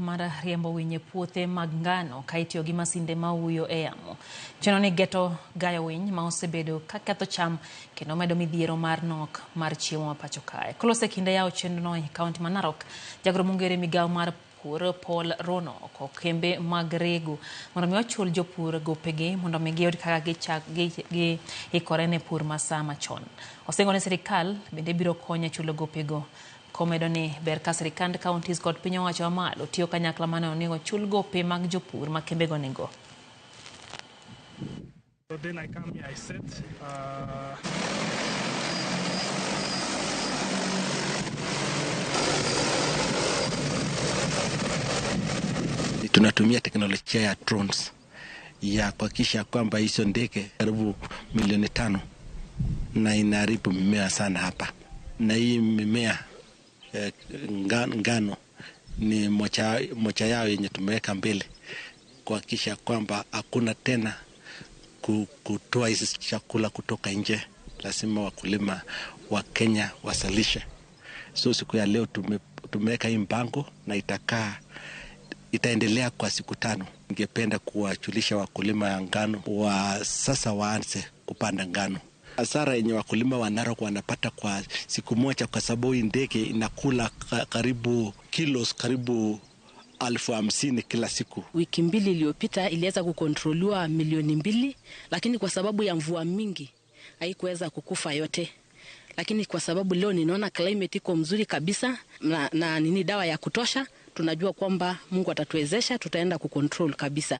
mar riembo winy e puothe mag ngano ka itiyo gi masinde ma huyo e yamo. Chenro ni geto gayo winy ma osebedo ka ketho cham kendo medo midhiero mar nok mar chiemo ma pacho kae. Koloso e kinde yawo chenro no e kaunti ma Narok, jagoro mongere migawo mar pur Paul Rono oko kembe mag rego mondo mi ochul jopur gopegi mondo mi giyud kaka giikore ne pur ma saa machon. Osingo ni sirikal bende biro konyo e chulo gopego. Komedo ni ber ka sirikand counties kod piny owacho mamalo tiyo kanyakla maneno ni ochul gope mag jopur ma kembego nigo. So then I come here, I sit. Tunatumia teknolojia ya drones ya kuhakikisha kwamba hizo ndege karibu milioni 5 na inaharibu mimea sana hapa, na hii mimea ngano ni moja yao yenye tumeweka mbele kuhakikisha kwamba hakuna tena kutoa hizi chakula kutoka nje. Lazima wakulima wa Kenya wasalishe. So siku ya leo tumeweka hii mpango na itaendelea kwa siku 5. Ningependa kuwajulisha wakulima ya ngano wa sasa waanze kupanda ngano. Hasara yenye wakulima wa Narok wanapata kwa siku moja, kwa sababu hii ndege inakula karibu kilos karibu 50,000 kila siku. Wiki 2 iliyopita iliweza kukontroliwa milioni 2, lakini kwa sababu ya mvua mingi haikuweza kukufa yote. Lakini kwa sababu leo ninaona climate iko mzuri kabisa na nini dawa ya kutosha, tunajua kwamba Mungu atatuwezesha, tutaenda kucontrol kabisa.